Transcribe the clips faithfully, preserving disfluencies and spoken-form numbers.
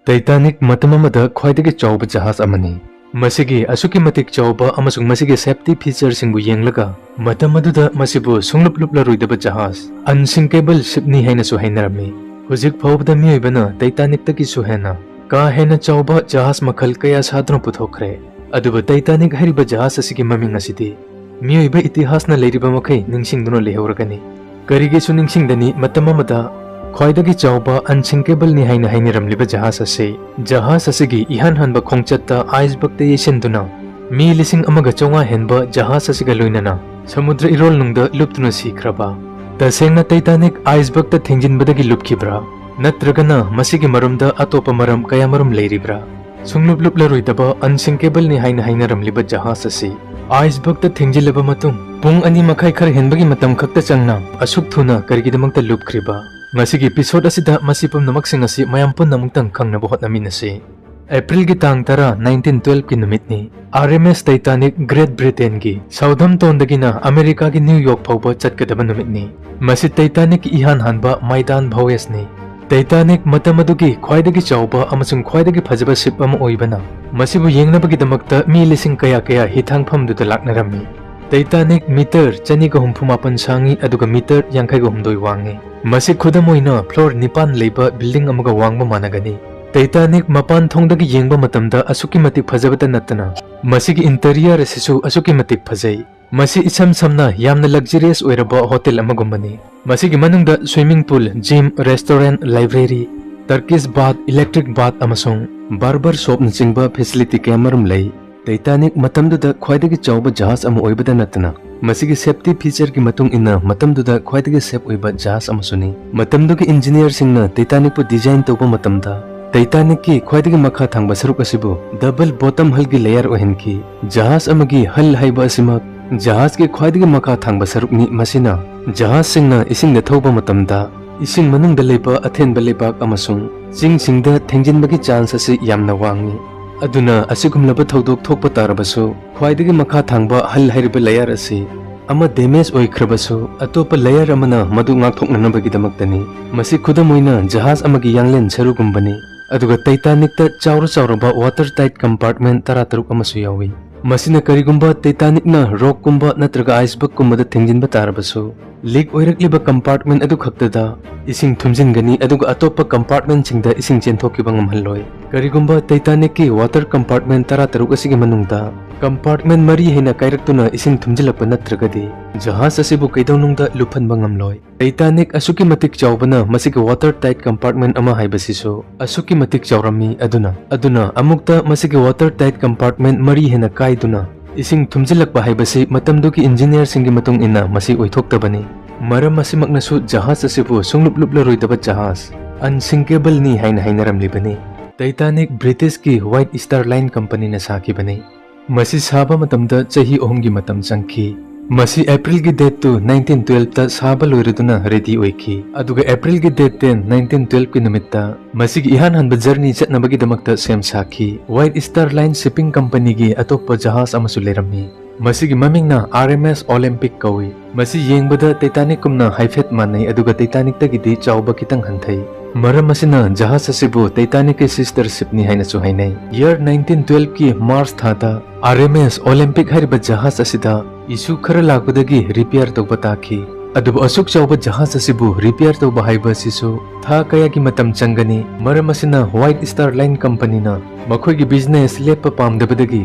Titanic ꯃꯇꯝ ꯑꯃꯗ ꯈ꯭ꯋꯥꯏꯗꯒꯤ ꯆꯥꯎꯕ ꯖꯍꯥꯖ ꯑꯃꯅꯤ꯫ ꯃꯁꯤꯒꯤ ꯑꯁꯨꯛꯀꯤ ꯃꯇꯤꯛ ꯆꯥꯎꯕ ꯑꯃꯁꯨꯡ ꯃꯁꯤꯒꯤ safety featureꯁꯤꯡꯕꯨ ꯌꯦꯡꯂꯒ, ꯃꯇꯝ ꯑꯗꯨꯗ ꯃꯁꯤꯕꯨ ꯁꯨꯡꯂꯨꯞ ꯂꯨꯞꯂꯔꯣꯏꯗꯕ ꯖꯍꯥꯖ, unsinkable shipꯅꯤ ꯍꯥꯏꯅꯁꯨ ꯍꯥꯏꯅꯔꯝꯃꯤ꯫ ꯍꯧꯖꯤꯛ ꯐꯥꯎꯕꯗ ꯃꯤꯑꯣꯏꯕꯅ Titanicꯇꯒꯤꯁꯨ ꯍꯦꯟꯅ ꯀꯥ ꯍꯦꯟꯅ ꯆꯥꯎꯕ ꯖꯍꯥꯖ ꯃꯈꯜ ꯀꯌꯥ ꯁꯥꯗꯨꯅ ꯄꯨꯊꯣꯛꯈ꯭ꯔꯦ꯫ ꯑꯗꯨꯕꯨ Titanic ꯍꯥꯏꯔꯤꯕ ꯖꯍꯥꯖ ꯑꯁꯤꯒꯤ ꯃꯃꯤꯡ ꯑꯁꯤꯗꯤ ꯃꯤꯑꯣꯏꯕ ꯏꯇꯤꯍꯥꯁꯅ ꯂꯩꯔꯤꯕ ꯃꯈꯩ ꯅꯤꯡꯁꯤꯡꯗꯨꯅ ꯂꯩꯍꯧꯔꯒꯅꯤ꯫ ꯀꯔꯤꯒꯤꯁꯨ ꯅꯤꯡꯁꯤꯡꯗꯅꯤ, ꯃꯇꯝ ꯑꯃꯗ ꯈ꯭ꯋꯥꯏꯗꯒꯤ ꯆꯥꯎꯕ unsinkableꯅꯤ ꯍꯥꯏꯅ ꯍꯥꯏꯅꯔꯝꯂꯤꯕ ꯖꯍꯥꯖ ꯑꯁꯤ꯫ ꯖꯍꯥꯖ ꯑꯁꯤꯒꯤ ꯏꯍꯥꯟ ꯍꯥꯟꯕ ꯈꯣꯡꯆꯠꯇ icebergꯇ ꯌꯩꯁꯤꯟꯗꯨꯅ ꯃꯤ ꯂꯤꯁꯤꯡ ꯑꯃꯒ ꯆꯥꯝꯃꯉꯥ ꯍꯦꯟꯕ ꯖꯍꯥꯖ ꯑꯁꯤꯒ ꯂꯣꯏꯅꯅ ꯁꯃꯨꯗ꯭ꯔ ꯏꯔꯣꯜꯅꯨꯡꯗ ꯂꯨꯞꯇꯨꯅ ꯁꯤꯈ꯭ꯔꯕ꯫ ꯇꯁꯦꯡꯅ Titanic icebergꯇ ꯊꯦꯡꯖꯤꯟꯕꯗꯒꯤ ꯂꯨꯞꯈꯤꯕ꯭ꯔꯥ? ꯅꯠꯇ꯭ꯔꯒꯅ ꯃꯁꯤꯒꯤ ꯃꯔꯝꯗ ꯑꯇꯣꯞꯄ ꯃꯔꯝ ꯀꯌꯥꯃꯔꯨꯝ ꯂꯩꯔꯤꯕ꯭ꯔꯥ? ꯁꯨꯡꯂꯨꯞ ꯂꯨꯞꯂꯔꯣꯏꯗꯕ unsinkableꯅꯤ ꯍꯥꯏꯅ ꯍꯥꯏꯅꯔꯝꯂꯤꯕ ꯖꯍꯥꯖ ꯑꯁꯤ icebergꯇ ꯊꯦꯡꯖꯤꯜꯂꯕ ꯃꯇꯨꯡ ꯄꯨꯡ ꯑꯅꯤ ꯃꯈꯥꯏ ꯈꯔ ꯍꯦꯟꯕꯒꯤ ꯃꯇꯝ ꯈꯛꯇ ꯆꯪꯅ ꯑꯁꯨꯛ ꯊꯨꯅ ꯀꯔꯤꯒꯤꯗꯃꯛꯇ ꯂꯨꯞꯈ꯭ꯔꯤꯕ? ꯉꯁꯤꯒꯤ episode ꯑꯁꯤꯗ ꯃꯁꯤ ꯄꯨꯝꯅꯃꯛꯁꯤꯡ ꯑꯁꯤ ꯃꯌꯥꯝ ꯄꯨꯝꯅꯃꯛꯇꯪ ꯈꯪꯅꯕ ꯍꯣꯠꯅꯃꯤꯟꯅꯁꯤ꯫ Aprilꯒꯤ ꯇꯥꯡ ꯇꯔꯥ, nineteen twelveꯀꯤ ꯅꯨꯃꯤꯠꯅꯤ꯫ RMS Titanic Great Britainꯒꯤ Southamptonꯗꯒꯤꯅ Americaꯒꯤ New York ꯐꯥꯎꯕ ꯆꯠꯀꯗꯕ ꯅꯨꯃꯤꯠꯅꯤ꯫ ꯃꯁꯤ Titanicꯀꯤ ꯏꯍꯥꯟ ꯍꯥꯟꯕ ꯃꯥꯏꯗꯥꯟ voyageꯅꯤ꯫ Titanic ꯃꯇꯝ ꯑꯗꯨꯒꯤ ꯈ꯭ꯋꯥꯏꯗꯒꯤ ꯆꯥꯎꯕ ꯑꯃꯁꯨꯡ ꯈ꯭ꯋꯥꯏꯗꯒꯤ ꯐꯖꯕ ship ꯑꯃ ꯑꯣꯏꯕꯅ, ꯃꯁꯤꯕꯨ ꯌꯦꯡꯅꯕꯒꯤꯗꯃꯛꯇ ꯃꯤ ꯂꯤꯁꯤꯡ ꯀꯌꯥ ꯀꯌꯥ ꯍꯤꯊꯥꯡꯐꯝꯗꯨꯗ ꯂꯥꯛꯅꯔꯝꯃꯤ꯫ Titanic meter ꯆꯅꯤꯒ ꯍꯨꯝꯐꯨ ꯃꯥꯄꯟ ꯁꯥꯡꯉꯤ, ꯑꯗꯨꯒ meter ꯌꯥꯡꯈꯩꯒ ꯍꯨꯝꯗꯣꯏ ꯋꯥꯡꯉꯤ꯫ ꯃꯁꯤ, ꯈꯨꯗꯝ ꯑꯣꯏꯅ, floor ꯅꯤꯄꯥꯟ ꯂꯩꯕ building ꯑꯃꯒ ꯋꯥꯡꯕ ꯃꯥꯟꯅꯒꯅꯤ꯫ Titanic ꯃꯄꯥꯟ ꯊꯣꯡꯗꯒꯤ ꯌꯦꯡꯕ ꯃꯇꯝꯗ ꯑꯁꯨꯛꯀꯤ ꯃꯇꯤꯛ ꯐꯖꯕꯇ ꯅꯠꯇꯅ, ꯃꯁꯤꯒꯤ interior ꯑꯁꯤꯁꯨ ꯑꯁꯨꯛꯀꯤ ꯃꯇꯤꯛ ꯐꯖꯩ꯫ ꯃꯁꯤ ꯏꯁꯝ ꯁꯝꯅ ꯌꯥꯝꯅ luxurious ꯑꯣꯏꯔꯕ hotel ꯑꯃꯒꯨꯝꯕꯅꯤ꯫ ꯃꯁꯤꯒꯤ ꯃꯅꯨꯡꯗ swimming pool, gym, restaurant, library, Turkish bath, electric bath ꯑꯃꯁꯨꯡ barber shopꯅꯆꯤꯡꯕ facility ꯀꯌꯥꯃꯔꯨꯝ ꯂꯩ꯫ Titanic ꯃꯇꯝꯗꯨꯗ ꯈ꯭ꯋꯥꯏꯗꯒꯤ ꯆꯥꯎꯕ ꯖꯍꯥꯖ ꯑꯃ ꯑꯣꯏꯕꯗ ꯅꯠꯇꯅ, ꯃꯁꯤꯒꯤ safety featureꯒꯤ ꯃꯇꯨꯡ ꯏꯟꯅ ꯃꯇꯝꯗꯨꯗ ꯈ꯭ꯋꯥꯏꯗꯒꯤ safe ꯑꯣꯏꯕ ꯖꯍꯥꯖ ꯑꯃꯁꯨꯅꯤ꯫ ꯃꯇꯝꯗꯨꯒꯤ engineerꯁꯤꯡꯅ Titanicꯄꯨ design ꯇꯧꯕ ꯃꯇꯝꯗ, Titanicꯀꯤ ꯈ꯭ꯋꯥꯏꯗꯒꯤ ꯃꯈꯥ ꯊꯪꯕ ꯁꯔꯨꯛ ꯑꯁꯤꯕꯨ double bottom hullꯒꯤ layer ꯑꯣꯏꯍꯟꯈꯤ꯫ ꯖꯍꯥꯖ ꯑꯃꯒꯤ hull ꯍꯥꯏꯕ ꯑꯁꯤꯃꯛ ꯖꯍꯥꯖꯀꯤ ꯈ꯭ꯋꯥꯏꯗꯒꯤ ꯃꯈꯥ ꯊꯪꯕ ꯁꯔꯨꯛꯅꯤ꯫ ꯃꯁꯤꯅ ꯖꯍꯥꯖꯁꯤꯡꯅ ꯏꯁꯤꯡꯗ ꯊꯧꯕ ꯃꯇꯝꯗ, ꯏꯁꯤꯡ ꯃꯅꯨꯡꯗ ꯂꯩꯕ ꯑꯊꯦꯟꯕ ꯂꯩꯕꯥꯛ ꯑꯃꯁꯨꯡ ꯆꯤꯡꯁꯤꯡꯗ ꯊꯦꯡꯖꯤꯟꯕꯒꯤ chance ꯑꯁꯤ ꯌꯥꯝꯅ ꯋꯥꯡꯏ꯫ ꯑꯗꯨꯅ, ꯑꯁꯤꯒꯨꯝꯂꯕ ꯊꯧꯗꯣꯛ ꯊꯣꯛꯄ ꯇꯥꯔꯕꯁꯨ, ꯈ꯭ꯋꯥꯏꯗꯒꯤ ꯃꯈꯥ ꯊꯪꯕ hull ꯍꯥꯏꯔꯤꯕ layer ꯑꯁꯤ ꯑꯃ damage ꯑꯣꯏꯈ꯭ꯔꯕꯁꯨ, ꯑꯇꯣꯞꯄ layer ꯑꯃꯅ ꯃꯗꯨ ꯉꯥꯛꯊꯣꯛꯅꯅꯕꯒꯤꯗꯃꯛꯇꯅꯤ꯫ ꯃꯁꯤ, ꯈꯨꯗꯝ ꯑꯣꯏꯅ, ꯖꯍꯥꯖ ꯑꯃꯒꯤ ꯌꯥꯡꯂꯦꯟ ꯁꯔꯨꯒꯨꯝꯕꯅꯤ꯫ ꯑꯗꯨꯒ Titanic-ꯇ ꯆꯥꯎꯔ ꯆꯥꯎꯔꯕ water tight compartment ꯇꯔꯥꯇꯔꯨꯛ ꯑꯃꯁꯨ ꯌꯥꯎꯏ꯫ ꯃꯁꯤꯅ ꯀꯔꯤꯒꯨꯝꯕ Titanic-ꯅ rock-ꯀꯨꯝꯕ ꯅꯠꯇ꯭ꯔꯒ iceberg-ꯀꯨꯝꯕꯗ ꯊꯤꯡꯖꯤꯟꯕ ꯇꯥꯔꯕꯁꯨ, leak ꯑꯣꯏꯔꯛꯂꯤꯕ compartment ꯑꯗꯨ ꯈꯛꯇꯗ ꯏꯁꯤꯡ ꯊꯨꯝꯖꯤꯟꯒꯅꯤ, ꯑꯗꯨꯒ ꯑꯇꯣꯞꯄ compartment-ꯁꯤꯡꯗ ꯏꯁꯤꯡ ꯆꯦꯟꯊꯣꯛꯈꯤꯕ ꯉꯝꯍꯜꯂꯣꯏ꯫ ꯀꯔꯤꯒꯨꯝꯕ Titanic-ꯀꯤ water compartment ꯇꯔꯥꯇꯔꯨꯛ ꯑꯁꯤꯒꯤ ꯃꯅꯨꯡꯗ compartment ꯃꯔꯤ ꯍꯦꯟꯅ ꯀꯥꯏꯔꯛꯇꯨꯅ ꯏꯁꯤꯡ ꯊꯨꯝꯖꯤꯜꯂꯛꯄ ꯅꯠꯇ꯭ꯔꯒꯗꯤ, ꯖꯍꯥꯖ ꯑꯁꯤꯕꯨ ꯀꯩꯗꯧꯅꯨꯡꯗ ꯂꯨꯞꯍꯟꯕ ꯉꯝꯂꯣꯏ꯫ Titanic ꯑꯁꯨꯛꯀꯤ ꯃꯇꯤꯛ ꯆꯥꯎꯕꯅ, ꯃꯁꯤꯒꯤ water tight compartment ꯑꯃ ꯍꯥꯏꯕꯁꯤꯁꯨ ꯑꯁꯨꯛꯀꯤ ꯃꯇꯤꯛ ꯆꯥꯎꯔꯝꯃꯤ꯫ ꯑꯗꯨꯅ, ꯑꯗꯨꯅ ꯑꯃꯨꯛꯇ ꯃꯁꯤꯒꯤ water tight compartment ꯃꯔꯤ ꯍꯦꯟꯅ ꯀꯥꯏꯗꯨꯅ ꯏꯁꯤꯡ ꯊꯨꯝꯖꯤꯜꯂꯛꯄ ꯍꯥꯏꯕꯁꯤ ꯃꯇꯝꯗꯨꯒꯤ engineer-ꯁꯤꯡꯒꯤ ꯃꯇꯨꯡ ꯏꯟꯅ ꯃꯁꯤ ꯑꯣꯏꯊꯣꯛꯇꯕꯅꯤ꯫ ꯃꯔꯝ ꯑꯁꯤꯃꯛꯅꯁꯨ ꯖꯍꯥꯖ ꯑꯁꯤꯕꯨ ꯁꯨꯡꯂꯨꯞ ꯂꯨꯞꯂꯔꯣꯏꯗꯕ ꯖꯍꯥꯖ, unsinkable-ꯅꯤ ꯍꯥꯏꯅ ꯍꯥꯏꯅꯔꯝꯂꯤꯕꯅꯤ꯫ Titanic British-ꯀꯤ White Star Line Company-ꯅ ꯁꯥꯈꯤꯕꯅꯤ꯫ ꯃꯁꯤ ꯁꯥꯕ ꯃꯇꯝꯗ ꯆꯍꯤ ꯑꯍꯨꯝꯒꯤ ꯃꯇꯝ ꯆꯪꯈꯤ꯫ ꯃꯁꯤ April-ꯒꯤ date two, nineteen twelve-ꯇ ꯁꯥꯕ ꯂꯣꯏꯔꯗꯨꯅ ready ꯑꯣꯏꯈꯤ, ꯑꯗꯨꯒ April-ꯒꯤ date ten, nineteen twelve-ꯀꯤ ꯅꯨꯃꯤꯠꯇ ꯃꯁꯤꯒꯤ ꯏꯍꯥꯟ ꯍꯟꯕ journey ꯆꯠꯅꯕꯒꯤꯗꯃꯛꯇ ꯁꯦꯝ ꯁꯥꯈꯤ꯫ White Star Line Shipping Company-ꯒꯤ ꯑꯇꯣꯞꯄ ꯖꯍꯥꯖ ꯑꯃꯁꯨ ꯂꯩꯔꯝꯃꯤ꯫ ꯃꯁꯤꯒꯤ ꯃꯃꯤꯡꯅ R M S Olympic ꯀꯧꯏ꯫ ꯃꯁꯤ ꯌꯦꯡꯕꯗ Titanic-ꯀꯨꯝꯅ ꯍꯥꯏꯐꯦꯠ ꯃꯥꯟꯅꯩ, ꯑꯗꯨꯒ Titanic-ꯇꯒꯤꯗꯤ ꯆꯥꯎꯕ ꯈꯤꯇꯪ ꯍꯟꯊꯩ꯫ ꯃꯔꯝ ꯑꯁꯤꯅ ꯖꯍꯥꯖ ꯑꯁꯤꯕꯨ Titanic-ꯀꯤ sister ship-ꯅꯤ ꯍꯥꯏꯅꯁꯨ ꯍꯥꯏꯅꯩ꯫ Year nineteen twelve-ꯀꯤ March ꯊꯥꯗ R M S Olympic ꯍꯥꯏꯔꯤꯕ ꯖꯍꯥꯖ ꯑꯁꯤꯗ issue ꯈꯔ ꯂꯥꯛꯄꯗꯒꯤ repair ꯇꯧꯕ ꯇꯥꯈꯤ꯫ ꯑꯗꯨꯕꯨ ꯑꯁꯨꯛ ꯆꯥꯎꯕ ꯖꯍꯥꯖ ꯑꯁꯤꯕꯨ repair ꯇꯧꯕ ꯍꯥꯏꯕ ꯑꯁꯤꯁꯨ ꯊꯥ ꯀꯌꯥꯒꯤ ꯃꯇꯝ ꯆꯪꯒꯅꯤ꯫ ꯃꯔꯝ ꯑꯁꯤꯅ White Star Line Company-ꯅ ꯃꯈꯣꯏꯒꯤ business ꯂꯦꯞꯄ ꯄꯥꯝꯗꯕꯗꯒꯤ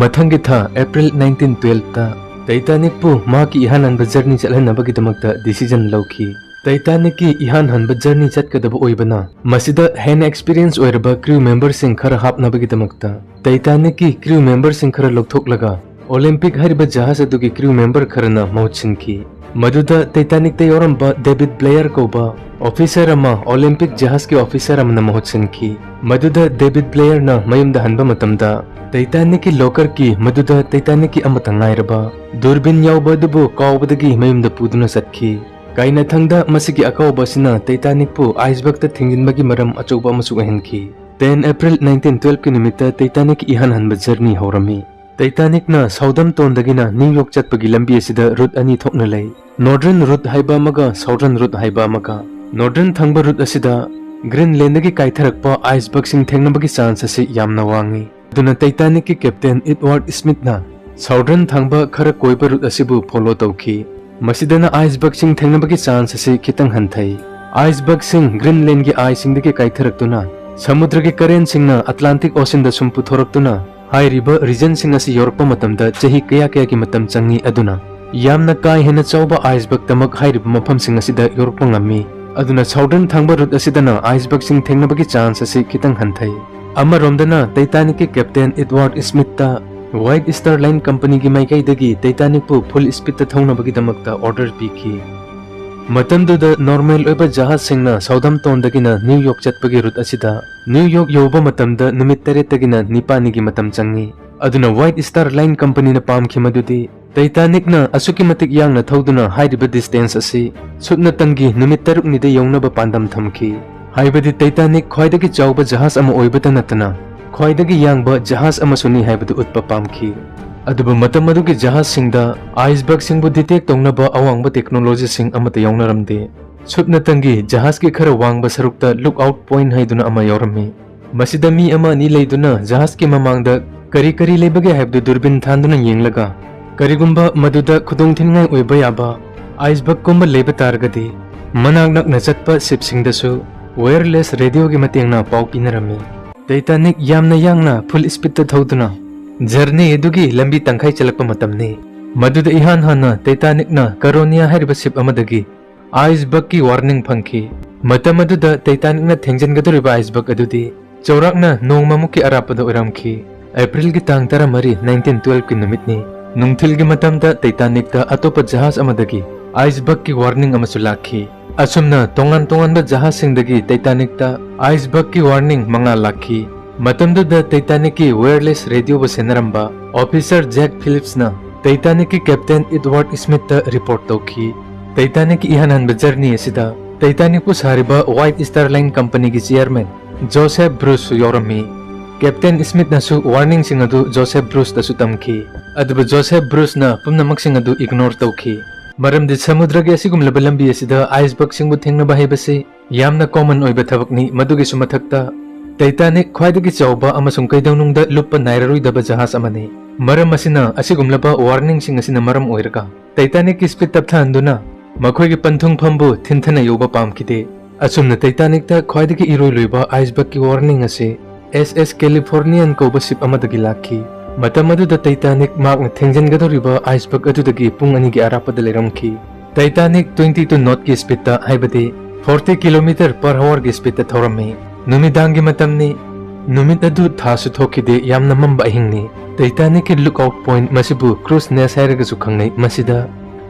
ꯃꯊꯪꯒꯤ ꯊꯥ April nineteen twelve-ꯇ Titanic-ꯄꯨ ꯃꯍꯥꯛꯀꯤ ꯏꯍꯥꯟ ꯍꯟꯕ journey ꯆꯠꯍꯟꯅꯕꯒꯤꯗꯃꯛꯇ decision ꯂꯧꯈꯤ꯫ Titanic-ꯀꯤ ꯏꯍꯥꯟ ꯍꯟꯕ journey ꯆꯠꯀꯗꯕ ꯑꯣꯏꯕꯅ, ꯃꯁꯤꯗ ꯍꯦꯟꯅ experience ꯑꯣꯏꯔꯕ crew member-ꯁꯤꯡ ꯈꯔ ꯍꯥꯞꯅꯕꯒꯤꯗꯃꯛꯇ Titanic-ꯀꯤ crew member-ꯁꯤꯡ ꯈꯔ ꯂꯧꯊꯣꯛꯂꯒ Olympic ꯍꯥꯏꯔꯤꯕ ꯖꯍꯥꯖ ꯑꯗꯨꯒꯤ crew member ꯈꯔꯅ ꯃꯍꯨꯠ ꯁꯤꯟꯈꯤ꯫ ꯃꯗꯨꯗ Titanic-ꯇ ꯌꯥꯎꯔꯝꯕ David Blair ꯀꯧꯕ officer ꯑꯃ Olympic ꯖꯍꯥꯖꯀꯤ officer ꯑꯃꯅ ꯃꯍꯨꯠ ꯁꯤꯟꯈꯤ꯫ ꯃꯗꯨꯗ David Blair-ꯅ ꯃꯌꯨꯝꯗ ꯍꯟꯕ ꯃꯇꯝꯗ Titanic-ꯀꯤ locker key ꯃꯗꯨꯗ Titanic-ꯀꯤ ꯑꯃꯠꯇ ꯉꯥꯏꯔꯕ ꯗꯨꯔꯕꯤꯟ ꯌꯥꯎꯕ ꯑꯗꯨꯕꯨ ꯀꯥꯎꯕꯗꯒꯤ ꯃꯌꯨꯝꯗ ꯄꯨꯗꯨꯅ ꯆꯠꯈꯤ꯫ ꯀꯥꯏꯅꯊꯪꯗ ꯃꯁꯤꯒꯤ ꯑꯀꯥꯎꯕ ꯑꯁꯤꯅ Titanic-ꯄꯨ iceberg-ꯇ ꯊꯤꯡꯖꯤꯟꯕꯒꯤ ꯃꯔꯝ ꯑꯆꯧꯕ ꯑꯃꯁꯨ ꯑꯣꯏꯍꯟꯈꯤ꯫ Ten April nineteen twelve-ꯀꯤ ꯅꯨꯃꯤꯠꯇ Titanic-ꯀꯤ ꯏꯍꯥꯟ ꯍꯟꯕ journey ꯍꯧꯔꯝꯃꯤ꯫ Titanic-ꯅ Southampton-ꯗꯒꯤꯅ New York ꯆꯠꯄꯒꯤ ꯂꯝꯕꯤ ꯑꯁꯤꯗ route ꯑꯅꯤ ꯊꯣꯛꯅ ꯂꯩ꯫ Northern route ꯍꯥꯏꯕ ꯑꯃꯒ Southern route ꯍꯥꯏꯕ ꯑꯃꯒ꯫ Northern ꯊꯪꯕ route ꯑꯁꯤꯗ ꯒ꯭ꯔꯤꯟꯂꯦꯟꯗꯒꯤ ꯀꯥꯏꯊꯔꯛꯄ ꯑꯥꯏꯁꯕꯔꯒꯁꯤꯡ ꯊꯦꯡꯅꯕꯒꯤ ꯆꯥꯟꯁ ꯑꯁꯤ ꯌꯥꯝꯅ ꯋꯥꯡꯏ꯫ ꯑꯗꯨꯅ ꯇꯩꯇꯥꯅꯤꯛꯀꯤ ꯀꯦꯞꯇꯦꯟ ꯏꯗꯋꯥꯔꯗ ꯁ꯭ꯃꯤꯊꯅ ꯁꯥꯎꯗꯔꯟ ꯊꯥꯡꯕ ꯈꯔ ꯀꯣꯏꯕ ꯔꯨꯠ ꯑꯁꯤꯕꯨ ꯐꯣꯂꯣ ꯇꯧꯈꯤ꯫ ꯃꯁꯤꯗꯅ ꯑꯥꯏꯁꯕꯔꯒꯁꯤꯡ ꯊꯦꯡꯅꯕꯒꯤ ꯆꯥꯟꯁ ꯑꯁꯤ ꯈꯤꯇꯪ ꯍꯟꯊꯩ꯫ ꯑꯥꯏꯁꯕꯔꯒꯁꯤꯡ ꯒ꯭ꯔꯤꯟꯂꯦꯟꯒꯤ ꯑꯥꯏꯁꯁꯤꯡꯗꯒꯤ ꯀꯥꯏꯊꯔꯛꯇꯨꯅ ꯁꯃꯨꯗ꯭ꯔꯒꯤ ꯀꯔꯦꯟꯁꯤꯡꯅ ꯑꯇꯂꯥꯟꯇꯤꯛ ꯑꯣꯁꯤꯟꯗ ꯁꯨꯝ ꯄꯨꯊꯣꯔꯛꯇꯨꯅ ꯍꯥꯏꯔꯤꯕ ꯔꯤꯖꯟꯁꯤꯡ ꯑꯁꯤ ꯌꯧꯔꯛꯄ ꯃꯇꯝꯗ ꯆꯍꯤ ꯀꯌꯥ ꯀꯌꯥꯒꯤ ꯃꯇꯝ ꯆꯪꯏ꯫ ꯑꯗꯨꯅ ꯌꯥꯝꯅ ꯀꯥ ꯍꯦꯟꯅ ꯆꯥꯎꯕ ꯑꯥꯏꯁꯕꯔꯒꯇꯃꯛ ꯍꯥꯏꯔꯤꯕ ꯃꯐꯝꯁꯤꯡ ꯑꯁꯤꯗ ꯌꯧꯔꯛꯄ ꯉꯝꯃꯤ꯫ ꯑꯗꯨꯅ ꯁꯥꯎꯗꯔꯟ ꯊꯥꯡꯕ ꯔꯨꯠ ꯑꯁꯤꯗꯅ ꯑꯥꯏꯁꯕꯔꯒꯁꯤꯡ ꯊꯦꯡꯅꯕꯒꯤ ꯆꯥꯟꯁ ꯑꯁꯤ ꯈꯤꯇꯪ ꯍꯟꯊꯩ꯫ ꯑꯃꯔꯣꯝꯗꯅ ꯇꯩꯇꯥꯅꯤꯛꯀꯤ ꯀꯦꯞꯇꯦꯟ ꯏꯗꯋꯥꯔꯗ ꯁ꯭ꯃꯤꯊꯇ ꯋꯥꯏꯠ ꯁ꯭ꯇꯥꯔ ꯂꯥꯏꯟ ꯀꯝꯄꯅꯤꯒꯤ ꯃꯥꯏꯀꯩꯗꯒꯤ ꯇꯩꯇꯥꯅꯤꯛꯄꯨ ꯐꯨꯜ ꯁ꯭ꯄꯤꯗꯇ ꯊꯧꯅꯕꯒꯤꯗꯃꯛꯇ ꯑꯣꯔꯗꯔ ꯄꯤꯈꯤ꯫ ꯃꯇꯝꯗꯨꯗ ꯅꯣꯔꯃꯦꯜ ꯑꯣꯏꯕ ꯖꯍꯥꯖꯁꯤꯡꯅ ꯁꯥꯎꯗꯝꯇꯣꯟꯗꯒꯤꯅ ꯅ꯭ꯌꯨ ꯌꯣꯔꯛ ꯆꯠꯄꯒꯤ ꯔꯨꯠ ꯑꯁꯤꯗ ꯅ꯭ꯌꯨ ꯌꯣꯔꯛ ꯌꯧꯕ ꯃꯇꯝꯗ ꯅꯨꯃꯤꯠ ꯇꯔꯦꯠꯇꯒꯤꯅ ꯅꯤꯄꯥꯜꯅꯤꯒꯤ ꯃꯇꯝ ꯆꯪꯏ꯫ ꯑꯗꯨꯅ ꯋꯥꯏꯠ ꯁ꯭ꯇꯥꯔ ꯂꯥꯏꯟ ꯀꯝꯄꯅꯤꯅ ꯄꯥꯝꯈꯤ ꯃꯗꯨꯗꯤ ꯇꯩꯇꯥꯅꯤꯛꯅ ꯑꯁꯨꯛꯀꯤ ꯃꯇꯤꯛ ꯌꯥꯡꯅ ꯊꯧꯗꯨꯅ ꯍꯥꯏꯔꯤꯕ ꯗꯤꯁꯇꯦꯟꯁ ꯑꯁꯤ ꯁꯨꯞꯅꯇꯪꯒꯤ ꯅꯨꯃꯤꯠ ꯇꯔꯨꯛꯅꯤꯗ ꯌꯧꯅꯕ ꯄꯥꯟꯗꯝ ꯊꯝꯈꯤ꯫ ꯍꯥꯏꯕꯗꯤ ꯇꯩꯇꯥꯅꯤꯛ ꯈ꯭ꯋꯥꯏꯗꯒꯤ ꯆꯥꯎꯕ ꯖꯍꯥꯖ ꯑꯃ ꯑꯣꯏꯕꯇ ꯅꯠꯇꯅ ꯈ꯭ꯋꯥꯏꯗꯒꯤ ꯌꯥꯡꯕ ꯖꯍꯥꯖ ꯑꯃꯁꯨꯅꯤ ꯍꯥꯏꯕꯗꯨ ꯎꯠꯄ ꯄꯥꯝꯈꯤ꯫ ꯑꯗꯨꯕꯨ ꯃꯇꯝ ꯑꯗꯨꯒꯤ ꯖꯍꯥꯖꯁꯤꯡꯗ ꯑꯥꯏꯁꯕꯔꯒꯁꯤꯡꯕꯨ ꯗꯤꯇꯦꯛ ꯇꯧꯅꯕ ꯑꯋꯥꯡꯕ ꯇꯦꯛꯅꯣꯂꯣꯖꯤꯁꯤꯡ ꯑꯃꯠꯇ ꯌꯥꯎꯅꯔꯝꯗꯦ꯫ ꯁꯨꯞꯅꯇꯪꯒꯤ ꯖꯍꯥꯖꯀꯤ ꯈꯔ ꯋꯥꯡꯕ ꯁꯔꯨꯛꯇ ꯂꯨꯛ ꯑꯥꯎꯠ ꯄꯣꯏꯟꯠ ꯍꯥꯏꯗꯨꯅ ꯑꯃ ꯌꯥꯎꯔꯝꯃꯤ꯫ ꯃꯁꯤꯗ ꯃꯤ ꯑꯃ ꯑꯅꯤ ꯂꯩꯗꯨꯅ ꯖꯍꯥꯖꯀꯤ ꯃꯃꯥꯡꯗ ꯀꯔꯤ ꯀꯔꯤ ꯂꯩꯕꯒꯦ ꯍꯥꯏꯕꯗꯨ ꯗꯨꯔꯕꯤꯟ ꯊꯥꯟꯗꯨꯅ ꯌꯦꯡꯂꯒ, ꯀꯔꯤꯒꯨꯝꯕ ꯃꯗꯨꯗ ꯈꯨꯗꯣꯡꯊꯤꯅꯤꯡꯉꯥꯏ ꯑꯣꯏꯕ ꯌꯥꯕ ꯑꯥꯏꯁꯕꯔꯒꯀꯨꯝꯕ ꯂꯩꯕ ꯇꯥꯔꯒꯗꯤ, ꯃꯅꯥꯛ ꯅꯛꯅ ꯆꯠꯄ ꯁꯤꯞꯁꯤꯡꯗꯁꯨ ꯋꯥꯌꯔꯂꯦꯁ ꯔꯦꯗꯤꯑꯣꯒꯤ ꯃꯇꯦꯡꯅ ꯄꯥꯎ ꯄꯤꯅꯔꯝꯃꯤ꯫ ꯇꯩꯇꯥꯅꯤꯛ ꯌꯥꯝꯅ ꯌꯥꯡꯅ ꯐꯨꯜ ꯁ꯭ꯄꯤꯗꯇ ꯊꯧꯗꯨꯅ ꯖꯔꯅꯤ ꯑꯗꯨꯒꯤ ꯂꯝꯕꯤ ꯇꯪꯈꯥꯏ ꯆꯠꯂꯛꯄ ꯃꯇꯝꯅꯤ꯫ ꯃꯗꯨꯗ ꯏꯍꯥꯟ ꯍꯥꯟꯅ ꯇꯩꯇꯥꯅꯤꯛꯅ ꯀꯔꯣꯅꯤꯌꯥ ꯍꯥꯏꯔꯤꯕ ꯁꯤꯞ ꯑꯃꯗꯒꯤ ꯑꯥꯏꯁꯕꯔꯒꯀꯤ ꯋꯥꯔꯅꯤꯡ ꯐꯪꯈꯤ꯫ ꯃꯇꯝ ꯑꯗꯨꯗ ꯇꯩꯇꯥꯅꯤꯛꯅ ꯊꯦꯡꯖꯤꯟꯒꯗꯧꯔꯤꯕ ꯑꯥꯏꯁꯕꯔꯒ ꯑꯗꯨꯗꯤ ꯆꯥꯎꯔꯥꯛꯅ ꯅꯣꯡꯃꯃꯨꯛꯀꯤ ꯑꯔꯥꯞꯄꯗ ꯑꯣꯏꯔꯝꯈꯤ꯫ ꯑꯦꯄ꯭ꯔꯤꯜꯒꯤ ꯇꯥꯡ ꯇꯔꯥꯃꯔꯤ, ꯅꯥꯏꯟꯇꯤꯟ ꯇꯨꯋꯦꯜꯐꯀꯤ ꯅꯨꯃꯤꯠꯅꯤ꯫ ꯅꯨꯡꯊꯤꯜꯒꯤ ꯃꯇꯝꯗ ꯇꯩꯇꯥꯅꯤꯛꯇ ꯑꯇꯣꯞꯄ ꯖꯍꯥꯖ ꯑꯃꯗꯒꯤ ꯑꯥꯏꯁꯕꯔꯒꯀꯤ ꯋꯥꯔꯅꯤꯡ ꯑꯃꯁꯨ ꯂꯥꯛꯈꯤ꯫ ꯑꯁꯨꯝꯅ ꯇꯣꯉꯥꯟ ꯇꯣꯉꯥꯟꯕ ꯖꯍꯥꯖꯁꯤꯡꯗꯒꯤ ꯇꯩꯇꯥꯅꯤꯛꯇ ꯑꯥꯏꯁꯕꯔꯒꯀꯤ ꯋꯥꯔꯅꯤꯡ ꯃꯉꯥ ꯂꯥꯛꯈꯤ꯫ ꯃꯇꯝꯗꯨꯗ ꯇꯩꯇꯥꯅꯤꯛꯀꯤ ꯋꯥꯌꯔꯂꯦꯁ ꯔꯦꯗꯤꯑꯣꯕꯨ ꯁꯦꯟꯅꯔꯝꯕ ꯑꯣꯐꯤꯁꯔ ꯖꯦꯛ ꯐꯤꯂꯤꯞꯁꯅ ꯇꯩꯇꯥꯅꯤꯛꯀꯤ ꯀꯦꯞꯇꯦꯟ ꯏꯗꯋꯥꯔꯗ ꯁ꯭ꯃꯤꯊꯇ ꯔꯤꯄꯣꯔꯠ ꯇꯧꯈꯤ꯫ ꯇꯩꯇꯥꯅꯤꯛꯀꯤ ꯏꯍꯥꯟ ꯍꯥꯟꯕ ꯖꯔꯅꯤ ꯑꯁꯤꯗ ꯇꯩꯇꯥꯅꯤꯛꯄꯨ ꯁꯥꯔꯤꯕ ꯋꯥꯏꯠ ꯁ꯭ꯇꯥꯔ ꯂꯥꯏꯟ ꯀꯝꯄꯅꯤꯒꯤ ꯆꯤꯌꯔꯃꯦꯟ ꯖꯣꯁꯦꯐ ꯕ꯭ꯔꯨꯁꯁꯨ ꯌꯥꯎꯔꯝꯃꯤ꯫ ꯀꯦꯞꯇꯦꯟ ꯁ꯭ꯃꯤꯊꯅꯁꯨ ꯋꯥꯔꯅꯤꯡꯁꯤꯡ ꯑꯗꯨ ꯖꯣꯁꯦꯐ ꯕ꯭ꯔꯨꯁꯇꯁꯨ ꯇꯝꯈꯤ, ꯑꯗꯨꯕꯨ ꯖꯣꯁꯦꯐ ꯕ꯭ꯔꯨꯁꯅ ꯄꯨꯝꯅꯃꯛꯁꯤꯡ ꯑꯗꯨ ꯏꯒꯅꯣꯔ ꯇꯧꯈꯤ꯫ ꯃꯔꯝꯗꯤ ꯁꯃꯨꯗ꯭ꯔꯒꯤ ꯑꯁꯤꯒꯨꯝꯂꯕ ꯂꯝꯕꯤ ꯑꯁꯤꯗ icebergꯁꯤꯡꯕꯨ ꯊꯦꯡꯅꯕ ꯍꯥꯏꯕꯁꯤ ꯌꯥꯝꯅ common ꯑꯣꯏꯕ ꯊꯕꯛꯅꯤ꯫ ꯃꯗꯨꯒꯤꯁꯨ ꯃꯊꯛꯇ Titanic ꯈ꯭ꯋꯥꯏꯗꯒꯤ ꯆꯥꯎꯕ ꯑꯃꯁꯨꯡ ꯀꯩꯗꯧꯅꯨꯡꯗ ꯂꯨꯞꯄ ꯅꯥꯏꯔꯔꯣꯏꯗꯕ ꯖꯍꯥꯖ ꯑꯃꯅꯤ꯫ ꯃꯔꯝ ꯑꯁꯤꯅ, ꯑꯁꯤꯒꯨꯝꯂꯕ warningꯁꯤꯡ ꯑꯁꯤꯅ ꯃꯔꯝ ꯑꯣꯏꯔꯒ Titanicꯀꯤ speed ꯇꯞꯊꯍꯟꯗꯨꯅ ꯃꯈꯣꯏꯒꯤ ꯄꯟꯊꯨꯡꯐꯝꯕꯨ ꯊꯤꯟꯊꯅ ꯌꯧꯕ ꯄꯥꯝꯈꯤꯗꯦ꯫ ꯑꯁꯨꯝꯅ Titanicꯇ ꯈ꯭ꯋꯥꯏꯗꯒꯤ ꯏꯔꯣꯏ ꯂꯣꯏꯕ icebergꯀꯤ warning ꯑꯁꯤ S S Californian ꯀꯧꯕ ship ꯑꯃꯗꯒꯤ ꯂꯥꯛꯈꯤ꯫ ꯃꯇꯝ ꯑꯗꯨꯗ Titanic ꯃꯍꯥꯛꯅ ꯊꯦꯡꯖꯤꯟꯒꯗꯧꯔꯤꯕ iceberg ꯑꯗꯨꯗꯒꯤ ꯄꯨꯡ ꯑꯅꯤꯒꯤ ꯑꯔꯥꯞꯄꯗ ꯂꯩꯔꯝꯈꯤ꯫ Titanic twenty two knotꯀꯤ speedꯇ, ꯍꯥꯏꯕꯗꯤ forty kilometer per hourꯒꯤ speedꯇ ꯊꯧꯔꯝꯃꯤ꯫ ꯅꯨꯃꯤꯗꯥꯡꯒꯤ ꯃꯇꯝꯅꯤ꯫ ꯅꯨꯃꯤꯠ ꯑꯗꯨ ꯊꯥꯁꯨ ꯊꯣꯛꯈꯤꯗꯦ, ꯌꯥꯝꯅ ꯃꯝꯕ ꯑꯍꯤꯡꯅꯤ꯫ Titanicꯀꯤ lookout point, ꯃꯁꯤꯕꯨ crow's nest ꯍꯥꯏꯔꯒꯁꯨ ꯈꯪꯅꯩ, ꯃꯁꯤꯗ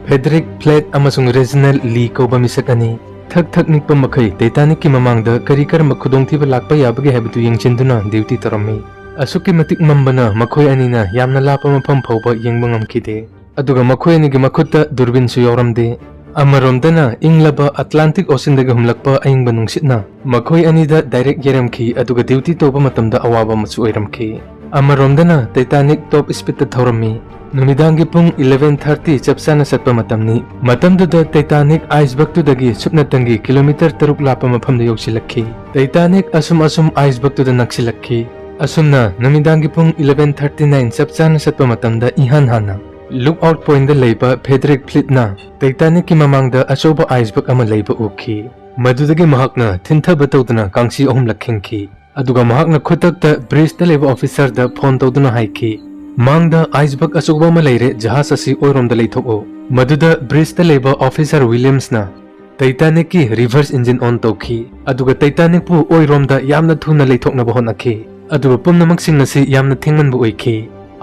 Frederick Fleet ꯑꯃꯁꯨꯡ Reginald Lee ꯀꯧꯕ ꯃꯤꯁꯛ ꯑꯅꯤ ꯊꯛ ꯊꯛ ꯅꯤꯛꯄ ꯃꯈꯩ Titanicꯀꯤ ꯃꯃꯥꯡꯗ ꯀꯔꯤ ꯀꯔꯝꯕ ꯈꯨꯗꯣꯡꯊꯤꯕ ꯂꯥꯛꯄ ꯌꯥꯕꯒꯦ ꯍꯥꯏꯕꯗꯨ ꯌꯦꯡꯁꯤꯟꯗꯨꯅ duty ꯇꯧꯔꯝꯃꯤ꯫ ꯑꯁꯨꯛꯀꯤ ꯃꯇꯤꯛ ꯃꯝꯕꯅ ꯃꯈꯣꯏ ꯑꯅꯤꯅ ꯌꯥꯝꯅ ꯂꯥꯞꯄ ꯃꯐꯝ ꯐꯥꯎꯕ ꯌꯦꯡꯕ ꯉꯝꯈꯤꯗꯦ꯫ ꯑꯗꯨꯒ ꯃꯈꯣꯏ ꯑꯅꯤꯒꯤ ꯃꯈꯨꯠꯇ ꯗꯨꯔꯕꯤꯟꯁꯨ ꯌꯥꯎꯔꯝꯗꯦ꯫ ꯑꯃꯔꯣꯝꯗꯅ ꯏꯪꯂꯕ Atlantic Oceanꯗꯒꯤ ꯍꯨꯝꯂꯛꯄ ꯑꯏꯪꯕ ꯅꯨꯡꯁꯤꯠꯅ ꯃꯈꯣꯏ ꯑꯅꯤꯗ direct ꯌꯩꯔꯝꯈꯤ, ꯑꯗꯨꯒ duty ꯇꯧꯕ ꯃꯇꯝꯗ ꯑꯋꯥꯕ ꯑꯃꯁꯨ ꯑꯣꯏꯔꯝꯈꯤ꯫ ꯑꯃꯔꯣꯝꯗꯅ Titanic top speedꯇ ꯊꯧꯔꯝꯃꯤ꯫ ꯅꯨꯃꯤꯗꯥꯡꯒꯤ ꯄꯨꯡ eleven thirty ꯆꯞ ꯆꯥꯅ ꯆꯠꯄ ꯃꯇꯝꯅꯤ꯫ ꯃꯇꯝꯗꯨꯗ Titanic icebergꯇꯨꯗꯒꯤ ꯁꯨꯞꯅꯇꯪꯒꯤ kilometer ꯇꯔꯨꯛ ꯂꯥꯞꯄ ꯃꯐꯝꯗ ꯌꯧꯁꯤꯜꯂꯛꯈꯤ꯫ Titanic ꯑꯁꯨꯝ ꯑꯁꯨꯝ icebergꯇꯨꯗ ꯅꯛꯁꯤꯜꯂꯛꯈꯤ꯫ ꯑꯁꯨꯝꯅ ꯅꯨꯃꯤꯗꯥꯡꯒꯤ ꯄꯨꯡ eleven thirty nine ꯆꯞ ꯆꯥꯅ ꯆꯠꯄ ꯃꯇꯝꯗ, ꯏꯍꯥꯟ ꯍꯥꯟꯅ lookout pointꯗ ꯂꯩꯕ Frederick Fleetꯅ Titanicꯀꯤ ꯃꯃꯥꯡꯗ ꯑꯆꯧꯕ iceberg ꯑꯃ ꯂꯩꯕ ꯎꯈꯤ꯫ ꯃꯗꯨꯗꯒꯤ ꯃꯍꯥꯛꯅ ꯊꯤꯟꯊꯕ ꯇꯧꯗꯨꯅ ꯀꯥꯡꯁꯤ ꯑꯍꯨꯝꯂꯛ ꯈꯤꯡꯈꯤ꯫ ꯑꯗꯨꯒ ꯃꯍꯥꯛꯅ ꯈꯨꯗꯛꯇ bridgeꯇ ꯂꯩꯕ officerꯗ phone ꯇꯧꯗꯨꯅ ꯍꯥꯏꯈꯤ, "ꯃꯥꯡꯗ iceberg ꯑꯆꯧꯕ ꯑꯃ ꯂꯩꯔꯦ, ꯖꯍꯥꯖ ꯑꯁꯤ ꯑꯣꯏꯔꯣꯝꯗ ꯂꯩꯊꯣꯛꯎ"꯫ ꯃꯗꯨꯗ bridgeꯇ ꯂꯩꯕ officer Williamsꯅ Titanicꯀꯤ reverse engine on ꯇꯧꯈꯤ, ꯑꯗꯨꯒ Titanicꯄꯨ ꯑꯣꯏꯔꯣꯝꯗ ꯌꯥꯝꯅ ꯊꯨꯅ ꯂꯩꯊꯣꯛꯅꯕ ꯍꯣꯠꯅꯈꯤ꯫ ꯑꯗꯨꯕꯨ ꯄꯨꯝꯅꯃꯛꯁꯤꯡ ꯑꯁꯤ ꯌꯥꯝꯅ ꯊꯦꯡꯃꯟꯕ ꯑꯣꯏꯈꯤ꯫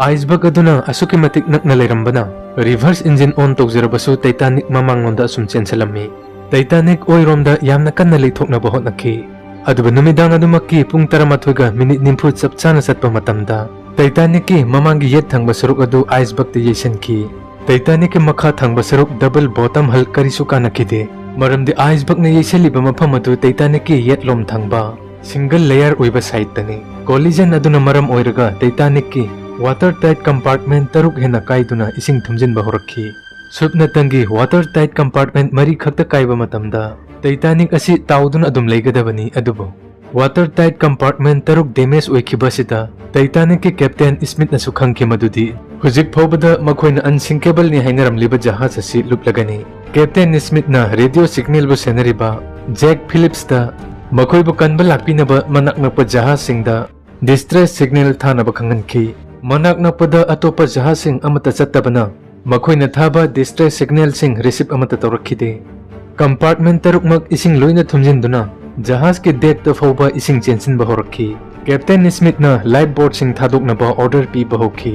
Iceberg ꯑꯗꯨꯅ ꯑꯁꯨꯛꯀꯤ ꯃꯇꯤꯛ ꯅꯛꯅ ꯂꯩꯔꯝꯕꯅ, reverse engine on ꯇꯧꯖꯔꯕꯁꯨ Titanic ꯃꯃꯥꯡꯂꯣꯝꯗ ꯑꯁꯨꯝ ꯆꯦꯟꯁꯤꯜꯂꯝꯃꯤ꯫ Titanic ꯑꯣꯏꯔꯣꯝꯗ ꯌꯥꯝꯅ ꯀꯟꯅ ꯂꯩꯊꯣꯛꯅꯕ ꯍꯣꯠꯅꯈꯤ꯫ ꯑꯗꯨꯕꯨ ꯅꯨꯃꯤꯗꯥꯡ ꯑꯗꯨꯃꯛꯀꯤ ꯄꯨꯡ ꯇꯔꯥꯃꯥꯊꯣꯏꯒ minute ꯅꯤꯐꯨ ꯆꯞ ꯆꯥꯅ ꯆꯠꯄ ꯃꯇꯝꯗ, Titanicꯀꯤ ꯃꯃꯥꯡꯒꯤ ꯌꯦꯠ ꯊꯪꯕ ꯁꯔꯨꯛ ꯑꯗꯨ icebergꯇ ꯌꯩꯁꯤꯟꯈꯤ꯫ Titanicꯀꯤ ꯃꯈꯥ ꯊꯪꯕ ꯁꯔꯨꯛ, double bottom hull, ꯀꯔꯤꯁꯨ ꯀꯥꯟꯅꯈꯤꯗꯦ, ꯃꯔꯝꯗꯤ icebergꯅ ꯌꯩꯁꯤꯜꯂꯤꯕ ꯃꯐꯝ ꯑꯗꯨ Titanicꯀꯤ ꯌꯦꯠꯂꯣꯝ ꯊꯪꯕ single layer ꯑꯣꯏꯕ sideꯇꯅꯤ꯫ Collision ꯑꯗꯨꯅ ꯃꯔꯝ ꯑꯣꯏꯔꯒ Titanicꯀꯤ water tight compartment ꯇꯔꯨꯛ ꯍꯦꯟꯅ ꯀꯥꯏꯗꯨꯅ ꯏꯁꯤꯡ ꯊꯨꯝꯖꯤꯟꯕ ꯍꯧꯔꯛꯈꯤ꯫ ꯁꯨꯞꯅꯇꯪꯒꯤ water tight compartment ꯃꯔꯤ ꯈꯛꯇ ꯀꯥꯏꯕ ꯃꯇꯝꯗ Titanic ꯑꯁꯤ ꯇꯥꯎꯗꯨꯅ ꯑꯗꯨꯝ ꯂꯩꯒꯗꯕꯅꯤ꯫ ꯑꯗꯨꯕꯨ water tight compartment ꯇꯔꯨꯛ damage ꯑꯣꯏꯈꯤꯕ ꯑꯁꯤꯗ Titanicꯀꯤ captain Smithꯅꯁꯨ ꯈꯪꯈꯤ ꯃꯗꯨꯗꯤ ꯍꯧꯖꯤꯛ ꯐꯥꯎꯕꯗ ꯃꯈꯣꯏꯅ unsinkableꯅꯤ ꯍꯥꯏꯅꯔꯝꯂꯤꯕ ꯖꯍꯥꯖ ꯑꯁꯤ ꯂꯨꯞꯂꯒꯅꯤ꯫ Captain Smithꯅ radio signalꯕꯨ ꯁꯦꯟꯅꯔꯤꯕ Jack Phillipsꯇ ꯃꯈꯣꯏꯕꯨ ꯀꯟꯕ ꯂꯥꯛꯄꯤꯅꯕ ꯃꯅꯥꯛ ꯅꯛꯄ ꯖꯍꯥꯖꯁꯤꯡꯗ distress signal ꯊꯥꯅꯕ ꯈꯪꯍꯟꯈꯤ꯫ ꯃꯅꯥꯛ ꯅꯛꯄꯗ ꯑꯇꯣꯞꯄ ꯖꯍꯥꯖꯁꯤꯡ ꯑꯃꯠꯇ ꯆꯠꯇꯕꯅ ꯃꯈꯣꯏꯅ ꯊꯥꯕ distress signalꯁꯤꯡ receive ꯑꯃꯠꯇ ꯇꯧꯔꯛꯈꯤꯗꯦ꯫ Compartment ꯇꯔꯨꯛꯃꯛ ꯏꯁꯤꯡ ꯂꯣꯏꯅ ꯊꯨꯝꯖꯤꯟꯗꯨꯅ ꯖꯍꯥꯖꯀꯤ deckꯇ ꯐꯥꯎꯕ ꯏꯁꯤꯡ ꯆꯦꯟꯁꯤꯟꯕ ꯍꯧꯔꯛꯈꯤ꯫ Captain Smithꯅ life boatꯁꯤꯡ ꯊꯥꯗꯣꯛꯅꯕ order ꯄꯤꯕ ꯍꯧꯈꯤ꯫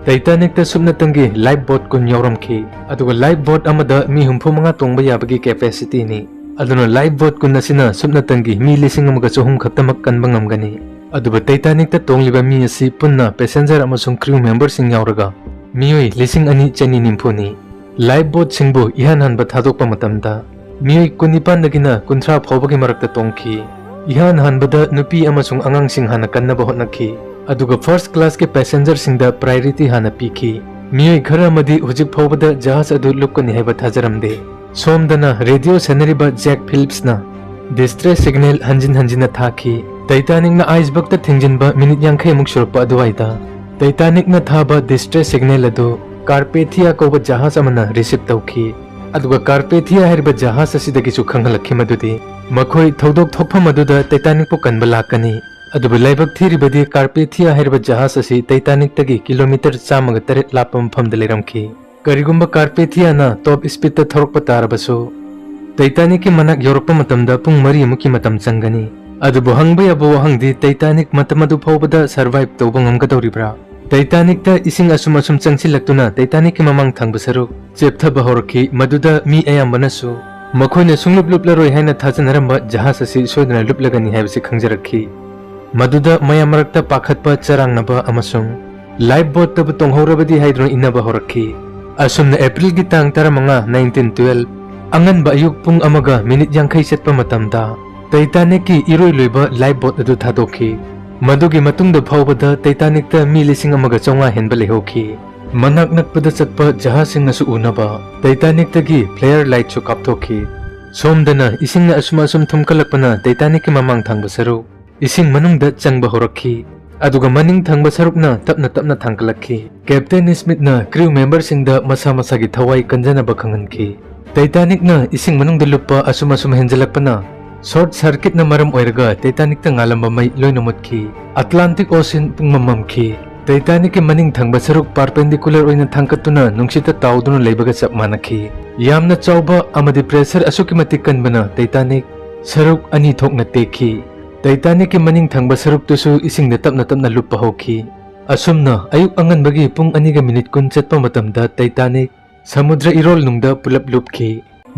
Titanicꯇ ꯁꯨꯞꯅꯇꯪꯒꯤ life boat ꯀꯨꯟ ꯌꯥꯎꯔꯝꯈꯤ, ꯑꯗꯨꯒ life boat ꯑꯃꯗ ꯃꯤ ꯍꯨꯝꯐꯨ ꯃꯉꯥ ꯇꯣꯡꯕ ꯌꯥꯕꯒꯤ capacityꯅꯤ꯫ ꯑꯗꯨꯅ life boat ꯀꯨꯟ ꯑꯁꯤꯅ ꯁꯨꯞꯅꯇꯪꯒꯤ ꯃꯤ ꯂꯤꯁꯤꯡ ꯑꯃꯒ ꯆꯍꯨꯝ ꯈꯛꯇꯃꯛ ꯀꯟꯕ ꯉꯝꯒꯅꯤ꯫ ꯑꯗꯨꯕꯨ Titanicꯇ ꯇꯣꯡꯂꯤꯕ ꯃꯤ ꯑꯁꯤ ꯄꯨꯟꯅ passenger ꯑꯃꯁꯨꯡ crew memberꯁꯤꯡ ꯌꯥꯎꯔꯒ ꯃꯤꯑꯣꯏ ꯂꯤꯁꯤꯡ ꯑꯅꯤ ꯆꯅꯤ ꯅꯤꯝꯐꯨꯅꯤ꯫ Life boatꯁꯤꯡꯕꯨ ꯏꯍꯥꯟ ꯍꯥꯟꯕ ꯊꯥꯗꯣꯛꯄ ꯃꯇꯝꯗ ꯃꯤꯑꯣꯏ ꯀꯨꯟꯅꯤꯄꯥꯟꯗꯒꯤꯅ ꯀꯨꯟꯊ꯭ꯔꯥ ꯐꯥꯎꯕꯒꯤ ꯃꯔꯛꯇ ꯇꯣꯡꯈꯤ꯫ ꯏꯍꯥꯟ ꯍꯥꯟꯕꯗ ꯅꯨꯄꯤ ꯑꯃꯁꯨꯡ ꯑꯉꯥꯡꯁꯤꯡ ꯍꯥꯟꯅ ꯀꯟꯅꯕ ꯍꯣꯠꯅꯈꯤ, ꯑꯗꯨꯒ first classꯀꯤ passengerꯁꯤꯡꯗ priority ꯍꯥꯟꯅ ꯄꯤꯈꯤ꯫ ꯃꯤꯑꯣꯏ ꯈꯔ ꯑꯃꯗꯤ ꯍꯧꯖꯤꯛ ꯐꯥꯎꯕꯗ ꯖꯍꯥꯖ ꯑꯗꯨ ꯂꯨꯞꯀꯅꯤ ꯍꯥꯏꯕ ꯊꯥꯖꯔꯝꯗꯦ꯫ ꯁꯣꯝꯗꯅ radio ꯁꯦꯟꯅꯔꯤꯕ Jack Phillipsꯅ distress signal ꯍꯟꯖꯤꯟ ꯍꯟꯖꯤꯟꯅ ꯊꯥꯈꯤ꯫ Titanicꯅ icebergꯇ ꯊꯤꯡꯖꯤꯟꯕ ꯃꯤꯅꯤꯠ ꯌꯥꯡꯈꯩꯃꯨꯛ ꯁꯨꯔꯛꯄ ꯑꯗꯨꯋꯥꯏꯗ Titanicꯅ ꯊꯥꯕ distress signal ꯑꯗꯨ Carpathia ꯀꯧꯕ ꯖꯍꯥꯖ ꯑꯃꯅ receive ꯇꯧꯈꯤ꯫ ꯑꯗꯨꯒ Carpathia ꯍꯥꯏꯔꯤꯕ ꯖꯍꯥꯖ ꯑꯁꯤꯗꯒꯤꯁꯨ ꯈꯪꯍꯜꯂꯛꯈꯤ ꯃꯗꯨꯗꯤ ꯃꯈꯣꯏ ꯊꯧꯗꯣꯛ ꯊꯣꯛꯐꯝ ꯑꯗꯨꯗ Titanicꯄꯨ ꯀꯟꯕ ꯂꯥꯛꯀꯅꯤ꯫ ꯑꯗꯨꯕꯨ ꯂꯥꯏꯕꯛ ꯊꯤꯔꯤꯕꯗꯤ Carpathia ꯍꯥꯏꯔꯤꯕ ꯖꯍꯥꯖ ꯑꯁꯤ Titanicꯇꯒꯤ kilometre ꯆꯥꯝꯃꯒ ꯇꯔꯦꯠ ꯂꯥꯞꯄ ꯃꯐꯝꯗ ꯂꯩꯔꯝꯈꯤ꯫ ꯀꯔꯤꯒꯨꯝꯕ Carpathiaꯅ top speedꯇ ꯊꯧꯔꯛꯄ ꯇꯥꯔꯕꯁꯨ, Titanicꯀꯤ ꯃꯅꯥꯛ ꯌꯧꯔꯛꯄ ꯃꯇꯝꯗ ꯄꯨꯡ ꯃꯔꯤꯃꯨꯛꯀꯤ ꯃꯇꯝ ꯆꯪꯒꯅꯤ꯫ ꯑꯗꯨꯕꯨ ꯍꯪꯕ ꯌꯥꯕ ꯋꯥꯍꯪꯗꯤ, Titanic ꯃꯇꯝ ꯑꯗꯨ ꯐꯥꯎꯕꯗ survive ꯇꯧꯕ ꯉꯝꯒꯗꯧꯔꯤꯕ꯭ꯔꯥ? Titanicꯇ ꯏꯁꯤꯡ ꯑꯁꯨꯝ ꯑꯁꯨꯝ ꯆꯪꯁꯤꯜꯂꯛꯇꯨꯅ Titanicꯀꯤ ꯃꯃꯥꯡ ꯊꯪꯕ ꯁꯔꯨꯛ ꯆꯦꯞꯊꯕ ꯍꯧꯔꯛꯈꯤ, ꯃꯗꯨꯗ ꯃꯤ ꯑꯌꯥꯝꯕꯅꯁꯨ ꯃꯈꯣꯏꯅ ꯁꯨꯡꯂꯨꯞ ꯂꯨꯞꯂꯔꯣꯏ ꯍꯥꯏꯅ ꯊꯥꯖꯅꯔꯝꯕ ꯖꯍꯥꯖ ꯑꯁꯤ ꯁꯣꯏꯗꯅ ꯂꯨꯞꯂꯒꯅꯤ ꯍꯥꯏꯕꯁꯤ ꯈꯪꯖꯔꯛꯈꯤ꯫ ꯃꯗꯨꯗ ꯃꯌꯥꯝ ꯃꯔꯛꯇ ꯄꯥꯈꯠꯄ, ꯆꯔꯥꯡꯅꯕ ꯑꯃꯁꯨꯡ life boatꯇꯕꯨ ꯇꯣꯡꯍꯧꯔꯕꯗꯤ ꯍꯥꯏꯗꯨꯅ ꯏꯟꯅꯕ ꯍꯧꯔꯛꯈꯤ꯫ ꯑꯁꯨꯝꯅ Aprilꯒꯤ ꯇꯥꯡ ꯇꯔꯥꯃꯉꯥ, nineteen twelve, ꯑꯉꯟꯕ ꯑꯌꯨꯛ ꯄꯨꯡ ꯑꯃꯒ ꯃꯤꯅꯤꯠ ꯌꯥꯡꯈꯩ ꯆꯠꯄ ꯃꯇꯝꯗ Titanicꯀꯤ ꯏꯔꯣꯏ ꯂꯣꯏꯕ life boat ꯑꯗꯨ ꯊꯥꯗꯣꯛꯈꯤ꯫ ꯃꯗꯨꯒꯤ ꯃꯇꯨꯡꯗ ꯐꯥꯎꯕꯗ Titanicꯇ ꯃꯤ ꯂꯤꯁꯤꯡ ꯑꯃꯒ ꯆꯥꯝꯃꯉꯥ ꯍꯦꯟꯕ ꯂꯩꯍꯧꯈꯤ꯫ ꯃꯅꯥꯛ ꯅꯛꯄꯗ ꯆꯠꯄ ꯖꯍꯥꯖꯁꯤꯡꯅꯁꯨ ꯎꯅꯕ Titanic-ꯇꯒꯤ flare light-ꯁꯨ ꯀꯥꯞꯊꯣꯛꯈꯤ꯫ ꯁꯣꯝꯗꯅ ꯏꯁꯤꯡꯅ ꯑꯁꯨꯝ ꯑꯁꯨꯝ ꯊꯨꯝꯀꯠꯂꯛꯄꯅ Titanic-ꯀꯤ ꯃꯃꯥꯡ ꯊꯪꯕ ꯁꯔꯨꯛ ꯏꯁꯤꯡ ꯃꯅꯨꯡꯗ ꯆꯪꯕ ꯍꯧꯔꯛꯈꯤ, ꯑꯗꯨꯒ ꯃꯅꯤꯡ ꯊꯪꯕ ꯁꯔꯨꯛꯅ ꯇꯞꯅ ꯇꯞꯅ ꯊꯥꯡꯒꯠꯂꯛꯈꯤ꯫ Captain Smith-ꯅ crew member-ꯁꯤꯡꯗ ꯃꯁꯥ ꯃꯁꯥꯒꯤ ꯊꯋꯥꯏ ꯀꯟꯖꯅꯕ ꯈꯪꯍꯟꯈꯤ꯫ Titanic-ꯅ ꯏꯁꯤꯡ ꯃꯅꯨꯡꯗ ꯂꯨꯞꯄ ꯑꯁꯨꯝ ꯑꯁꯨꯝ ꯍꯦꯟꯖꯜꯂꯛꯄꯅ short circuit-ꯅ ꯃꯔꯝ ꯑꯣꯏꯔꯒ Titanic-ꯇ ꯉꯥꯜꯂꯝꯕ ꯃꯩ ꯂꯣꯏꯅ ꯃꯨꯠꯈꯤ꯫ Atlantic Ocean ꯄꯨꯡꯃꯝ ꯃꯝꯈꯤ꯫ Titanic-ꯀꯤ ꯃꯅꯤꯡ ꯊꯪꯕ ꯁꯔꯨꯛ perpendicular ꯑꯣꯏꯅ ꯊꯥꯡꯒꯠꯇꯨꯅ ꯅꯨꯡꯁꯤꯠꯇ ꯇꯥꯎꯗꯨꯅ ꯂꯩꯕꯒ ꯆꯞ ꯃꯥꯟꯅꯈꯤ꯫ ꯌꯥꯝꯅ ꯆꯥꯎꯕ ꯑꯃꯗꯤ pressure ꯑꯁꯨꯛꯀꯤ ꯃꯇꯤꯛ ꯀꯟꯕꯅ Titanic ꯁꯔꯨꯛ ꯑꯅꯤ ꯊꯣꯛꯅ ꯇꯦꯛꯈꯤ꯫ Titanic-ꯀꯤ ꯃꯅꯤꯡ ꯊꯪꯕ ꯁꯔꯨꯛꯇꯨꯁꯨ ꯏꯁꯤꯡꯗ ꯇꯞꯅ ꯇꯞꯅ ꯂꯨꯞꯄ ꯍꯧꯈꯤ꯫ ꯑꯁꯨꯝꯅ ꯑꯌꯨꯛ ꯑꯉꯟꯕꯒꯤ ꯄꯨꯡ ꯑꯅꯤꯒ minute ꯀꯨꯟ ꯆꯠꯄ ꯃꯇꯝꯗ Titanic ꯁꯃꯨꯗ꯭ꯔ ꯏꯔꯣꯜ ꯅꯨꯡꯗ ꯄꯨꯂꯞ ꯂꯨꯞꯈꯤ꯫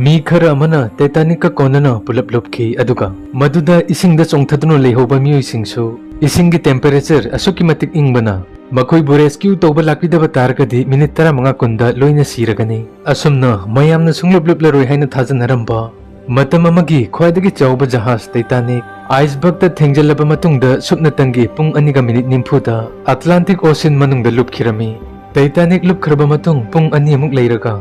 ꯃꯤ ꯈꯔ ꯑꯃꯅ Titanic-ꯀ ꯀꯣꯟꯅꯅ ꯄꯨꯂꯞ ꯂꯨꯞꯈꯤ, ꯑꯗꯨꯒ ꯃꯗꯨꯗ ꯏꯁꯤꯡꯗ ꯆꯣꯡꯊꯗꯨꯅ ꯂꯩꯍꯧꯕ ꯃꯤꯑꯣꯏꯁꯤꯡꯁꯨ ꯏꯁꯤꯡꯒꯤ temperature ꯑꯁꯨꯛꯀꯤ ꯃꯇꯤꯛ ꯏꯪꯕꯅ ꯃꯈꯣꯏꯕꯨ rescue ꯇꯧꯕ ꯂꯥꯛꯄꯤꯗꯕ ꯇꯥꯔꯒꯗꯤ minute ꯇꯔꯥꯃꯉꯥ ꯀꯨꯟꯗ ꯂꯣꯏꯅ ꯁꯤꯔꯒꯅꯤ꯫ ꯑꯁꯨꯝꯅ ꯃꯌꯥꯝꯅ ꯁꯨꯡꯂꯨꯞ ꯂꯨꯞꯂꯔꯣꯏ ꯍꯥꯏꯅ ꯊꯥꯖꯅꯔꯝꯕ ꯃꯇꯝ ꯑꯃꯒꯤ ꯈ꯭ꯋꯥꯏꯗꯒꯤ ꯆꯥꯎꯕ ꯖꯍꯥꯖ Titanic iceberg-ꯇ ꯊꯦꯡꯖꯤꯜꯂꯕ ꯃꯇꯨꯡꯗ ꯁꯨꯞꯅꯇꯪꯒꯤ ꯄꯨꯡ ꯑꯅꯤꯒ minute ꯅꯤꯐꯨꯗ Atlantic Ocean ꯃꯅꯨꯡꯗ ꯂꯨꯞꯈꯤꯔꯝꯃꯤ꯫ Titanic ꯂꯨꯞꯈ꯭ꯔꯕ ꯃꯇꯨꯡ ꯄꯨꯡ ꯑꯅꯤꯃꯨꯛ ꯂꯩꯔꯒ,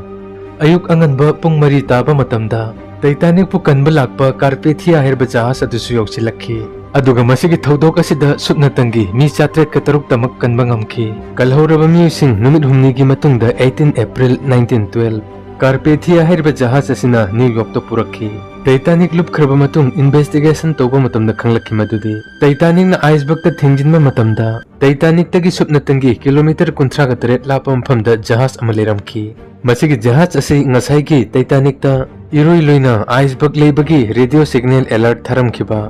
ꯑꯌꯨꯛ ꯑꯉꯟꯕ ꯄꯨꯡ ꯃꯔꯤ ꯇꯥꯕ ꯃꯇꯝꯗ, Titanic-ꯄꯨ ꯀꯟꯕ ꯂꯥꯛꯄ Carpathia ꯍꯥꯏꯔꯤꯕ ꯖꯍꯥꯖ ꯑꯗꯨꯁꯨ ꯌꯧꯁꯤꯜꯂꯛꯈꯤ꯫ ꯑꯗꯨꯒ ꯃꯁꯤꯒꯤ ꯊꯧꯗꯣꯛ ꯑꯁꯤꯗ ꯁꯨꯞꯅꯇꯪꯒꯤ ꯃꯤ ꯆꯥꯇ꯭ꯔꯦꯠꯀ ꯇꯔꯨꯛꯇꯃꯛ ꯀꯟꯕ ꯉꯝꯈꯤ꯫ ꯀꯜꯍꯧꯔꯕ ꯃꯤꯑꯣꯏꯁꯤꯡ ꯅꯨꯃꯤꯠ ꯍꯨꯝꯅꯤꯒꯤ ꯃꯇꯨꯡꯗ eighteen April nineteen twelve, Carpathia ꯍꯥꯏꯔꯤꯕ ꯖꯍꯥꯖ ꯑꯁꯤꯅ New York-ꯇ ꯄꯨꯔꯛꯈꯤ꯫ Titanic ꯂꯨꯞꯈ꯭ꯔꯕ ꯃꯇꯨꯡ investigation ꯇꯧꯕ ꯃꯇꯝꯗ ꯈꯪꯂꯛꯈꯤ ꯃꯗꯨꯗꯤ Titanic-ꯅ iceberg-ꯇ ꯊꯦꯡꯖꯤꯟꯕ ꯃꯇꯝꯗ Titanic-ꯇꯒꯤ ꯁꯨꯞꯅꯇꯪꯒꯤ kilometre ꯀꯨꯟꯊ꯭ꯔꯥꯒ ꯇꯔꯦꯠ ꯂꯥꯞꯄ ꯃꯐꯝꯗ ꯖꯍꯥꯖ ꯑꯃ ꯂꯩꯔꯝꯈꯤ꯫ ꯃꯁꯤꯒꯤ ꯖꯍꯥꯖ ꯑꯁꯤ ꯉꯁꯥꯏꯒꯤ Titanic-ꯇ ꯏꯔꯣꯏ ꯂꯣꯏꯅ iceberg ꯂꯩꯕꯒꯤ radio signal alert ꯊꯥꯔꯝꯈꯤꯕ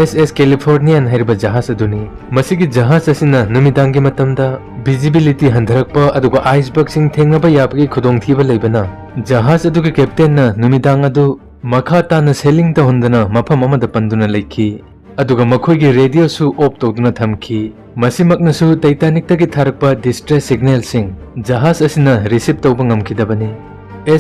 S S Californian ꯍꯥꯏꯔꯤꯕ ꯖꯍꯥꯖ ꯑꯗꯨꯅꯤ꯫ ꯃꯁꯤꯒꯤ ꯖꯍꯥꯖ ꯑꯁꯤꯅ ꯅꯨꯃꯤꯗꯥꯡꯒꯤ ꯃꯇꯝꯗ visibility ꯍꯟꯊꯔꯛꯄ ꯑꯗꯨꯒ iceberg-ꯁꯤꯡ ꯊꯦꯡꯅꯕ ꯌꯥꯕꯒꯤ ꯈꯨꯗꯣꯡꯊꯤꯕ ꯂꯩꯕꯅ, ꯖꯍꯥꯖ ꯑꯗꯨꯒꯤ captain-ꯅ ꯅꯨꯃꯤꯗꯥꯡ ꯑꯗꯨ ꯃꯈꯥ ꯇꯥꯅ sailing ꯇꯧꯍꯟꯗꯅ ꯃꯐꯝ ꯑꯃꯗ ꯄꯟꯗꯨꯅ ꯂꯩꯈꯤ꯫ ꯑꯗꯨꯒ ꯃꯈꯣꯏꯒꯤ radio-ꯁꯨ off ꯇꯧꯗꯨꯅ ꯊꯝꯈꯤ꯫ ꯃꯁꯤꯃꯛꯅꯁꯨ Titanic-ꯇꯒꯤ ꯊꯥꯔꯛꯄ distress signal-ꯁꯤꯡ ꯖꯍꯥꯖ ꯑꯁꯤꯅ receive ꯇꯧꯕ ꯉꯝꯈꯤꯗꯕꯅꯤ꯫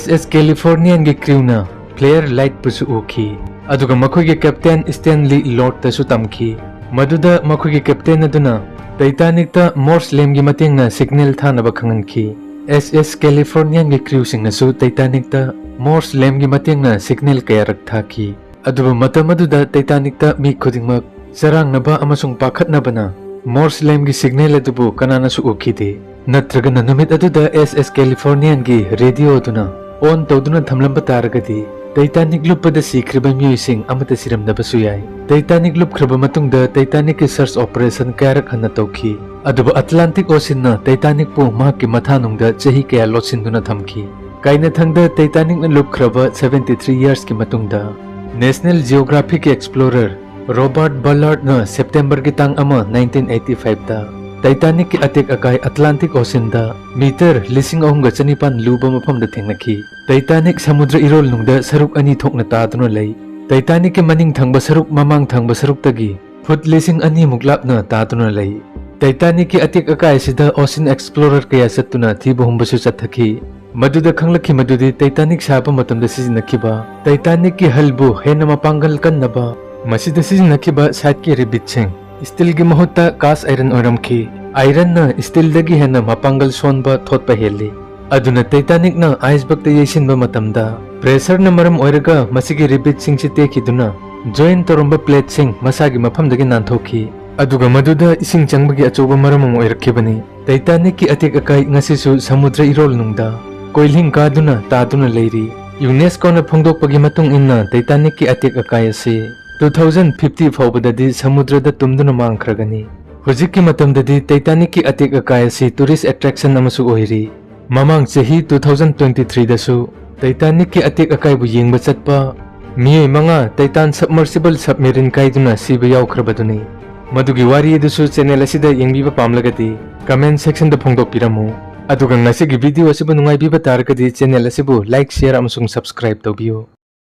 S S Californian-ꯒꯤ crew-ꯅ flare light-ꯄꯨꯁꯨ ꯎꯈꯤ, ꯑꯗꯨꯒ ꯃꯈꯣꯏꯒꯤ captain Stanley Lord-ꯇꯁꯨ ꯇꯝꯈꯤ, ꯃꯗꯨꯗ ꯃꯈꯣꯏꯒꯤ captain ꯑꯗꯨꯅ Titanic-ꯇ Morse lamp-ꯀꯤ ꯃꯇꯦꯡꯅ signal ꯊꯥꯅꯕ ꯈꯪꯍꯟꯈꯤ꯫ S S California-ꯒꯤ crew-ꯁꯤꯡꯅꯁꯨ Titanic-ꯇ Morse lamp-ꯀꯤ ꯃꯇꯦꯡꯅ signal ꯀꯌꯥꯔꯛ ꯊꯥꯈꯤ꯫ ꯑꯗꯨꯕꯨ ꯃꯇꯝ ꯑꯗꯨꯗ Titanic-ꯇ ꯃꯤ ꯈꯨꯗꯤꯡꯃꯛ ꯆꯔꯥꯡꯅꯕ ꯑꯃꯁꯨꯡ ꯄꯥꯈꯠꯅꯕꯅ Morse lamp-ꯀꯤ signal ꯑꯗꯨꯕꯨ ꯀꯅꯥꯅꯁꯨ ꯎꯈꯤꯗꯦ꯫ ꯅꯠꯇ꯭ꯔꯒꯅ ꯅꯨꯃꯤꯠ ꯑꯗꯨꯗ S S California-ꯒꯤ radio ꯑꯗꯨꯅ on ꯇꯧꯗꯨꯅ ꯊꯝꯂꯝꯕ ꯇꯥꯔꯒꯗꯤ, Titanic ꯂꯨꯞꯄꯗ ꯁꯤꯈ꯭ꯔꯤꯕ ꯃꯤꯑꯣꯏꯁꯤꯡ ꯑꯃꯠꯇ ꯁꯤꯔꯝꯗꯕꯁꯨ ꯌꯥꯏ꯫ Titanic ꯂꯨꯞꯈ꯭ꯔꯕ ꯃꯇꯨꯡꯗ Titanic-ꯀꯤ search operation ꯀꯌꯥꯔꯛ ꯍꯟꯅ ꯇꯧꯈꯤ꯫ ꯑꯗꯨꯕꯨ Atlantic Ocean-ꯅ Titanic-ꯄꯨ ꯃꯍꯥꯛꯀꯤ ꯃꯊꯥꯅꯨꯡꯗ ꯆꯍꯤ ꯀꯌꯥ ꯂꯣꯠꯁꯤꯟꯗꯨꯅ ꯊꯝꯈꯤ꯫ ꯀꯥꯏꯅꯊꯪꯗ Titanic-ꯅ ꯂꯨꯞꯈ꯭ꯔꯕ seventy three years-ꯀꯤ ꯃꯇꯨꯡꯗ, National Geographic-ꯀꯤ explorer Robert Ballard-ꯅ September-ꯒꯤ ꯇꯥꯡ ꯑꯃ, nineteen eighty five-ꯇ Titanic-ꯀꯤ ꯑꯇꯦꯛ ꯑꯀꯥꯏ Atlantic Ocean-ꯗ meter ꯂꯤꯁꯤꯡ ꯑꯍꯨꯝꯒ ꯆꯅꯤꯄꯥꯟ ꯂꯨꯕ ꯃꯐꯝꯗ ꯊꯦꯡꯅꯈꯤ꯫ Titanic ꯁꯃꯨꯗ꯭ꯔ ꯏꯔꯣꯜꯅꯨꯡꯗ ꯁꯔꯨꯛ ꯑꯅꯤ ꯊꯣꯛꯅ ꯇꯥꯗꯨꯅ ꯂꯩ꯫ Titanic-ꯀꯤ ꯃꯅꯤꯡ ꯊꯪꯕ ꯁꯔꯨꯛ ꯃꯃꯥꯡ ꯊꯪꯕ ꯁꯔꯨꯛꯇꯒꯤ ꯐꯨꯠ ꯂꯤꯁꯤꯡ ꯑꯅꯤꯃꯨꯛ ꯂꯥꯞꯅ ꯇꯥꯗꯨꯅ ꯂꯩ꯫ Titanic-ꯀꯤ ꯑꯇꯦꯛ ꯑꯀꯥꯏ ꯑꯁꯤꯗ ocean explorer ꯀꯌꯥ ꯆꯠꯇꯨꯅ ꯊꯤꯕ ꯍꯨꯝꯕꯁꯨ ꯆꯠꯊꯈꯤ꯫ ꯃꯗꯨꯗ ꯈꯪꯂꯛꯈꯤ ꯃꯗꯨꯗꯤ Titanic ꯁꯥꯕ ꯃꯇꯝꯗ ꯁꯤꯖꯤꯟꯅꯈꯤꯕ Titanic-ꯀꯤ hull-ꯕꯨ ꯍꯦꯟꯅ ꯃꯄꯥꯡꯒꯜ ꯀꯟꯅꯕ ꯃꯁꯤꯗ ꯁꯤꯖꯤꯟꯅꯈꯤꯕ side-ꯀꯤ rivet-ꯁꯤꯡ steel-ꯒꯤ ꯃꯍꯨꯠꯇ cast iron ꯑꯣꯏꯔꯝꯈꯤ꯫ Iron-ꯅ steel-ꯗꯒꯤ ꯍꯦꯟꯅ ꯃꯄꯥꯡꯒꯜ ꯁꯣꯟꯕ ꯊꯣꯠꯄ ꯍꯦꯜꯂꯤ꯫ ꯑꯗꯨꯅ Titanic-ꯅ iceberg-ꯇ ꯌꯩꯁꯤꯟꯕ ꯃꯇꯝꯗ pressure-ꯅ ꯃꯔꯝ ꯑꯣꯏꯔꯒ ꯃꯁꯤꯒꯤ rivet-ꯁꯤꯡꯁꯤ ꯇꯦꯛꯈꯤꯗꯨꯅ join ꯇꯧꯔꯝꯕ plate-ꯁꯤꯡ ꯃꯁꯥꯒꯤ ꯃꯐꯝꯗꯒꯤ ꯅꯥꯟꯊꯣꯛꯈꯤ꯫ ꯑꯗꯨꯒ ꯃꯗꯨꯗ ꯏꯁꯤꯡ ꯆꯪꯕꯒꯤ ꯑꯆꯧꯕ ꯃꯔꯝ ꯑꯃ ꯑꯣꯏꯔꯛꯈꯤꯕꯅꯤ꯫ Titanic-ꯀꯤ ꯑꯇꯦꯛ ꯑꯀꯥꯏ ꯉꯁꯤꯁꯨ ꯁꯃꯨꯗ꯭ꯔ ꯏꯔꯣꯜꯅꯨꯡꯗ ꯀꯣꯏꯂꯤꯡ ꯀꯥꯗꯨꯅ ꯇꯥꯗꯨꯅ ꯂꯩꯔꯤ꯫ UNESCO-ꯅ ꯐꯣꯡꯗꯣꯛꯄꯒꯤ ꯃꯇꯨꯡ ꯏꯟꯅ Titanic-ꯀꯤ ꯑꯇꯦꯛ ꯑꯀꯥꯏ ꯑꯁꯤ two thousand fifty ꯐꯥꯎꯕꯗꯗꯤ ꯁꯃꯨꯗ꯭ꯔꯗ ꯇꯨꯝꯗꯨꯅ ꯃꯥꯡꯈ꯭ꯔꯒꯅꯤ꯫ ꯍꯧꯖꯤꯛꯀꯤ ꯃꯇꯝꯗꯗꯤ Titanic-ꯀꯤ ꯑꯇꯦꯛ ꯑꯀꯥꯏ ꯑꯁꯤ tourist attraction ꯑꯃꯁꯨ ꯑꯣꯏꯔꯤ꯫ ꯃꯃꯥꯡ ꯆꯍꯤ two thousand twenty three-ꯗꯁꯨ Titanic-ꯀꯤ ꯑꯇꯦꯛ ꯑꯀꯥꯏꯕꯨ ꯌꯦꯡꯕ ꯆꯠꯄ ꯃꯤꯑꯣꯏ ꯃꯉꯥ Titan submersible submarine ꯀꯥꯏꯗꯨꯅ ꯁꯤꯕ ꯌꯥꯎꯈ꯭ꯔꯕꯗꯨꯅꯤ꯫ ꯃꯗꯨꯒꯤ ꯋꯥꯔꯤ ꯑꯗꯨꯁꯨ channel ꯑꯁꯤꯗ ꯌꯦꯡꯕꯤꯕ ꯄꯥꯝꯂꯒꯗꯤ comment section-ꯗ ꯐꯣꯡꯗꯣꯛꯄꯤꯔꯝꯃꯨ꯫ ꯑꯗꯨꯒ ꯉꯁꯤꯒꯤ video ꯑꯁꯤꯕꯨ ꯅꯨꯡꯉꯥꯏꯕꯤꯕ ꯇꯥꯔꯒꯗꯤ channel ꯑꯁꯤꯕꯨ like, share ꯑꯃꯁꯨꯡ subscribe ꯇꯧꯕꯤꯌꯨ꯫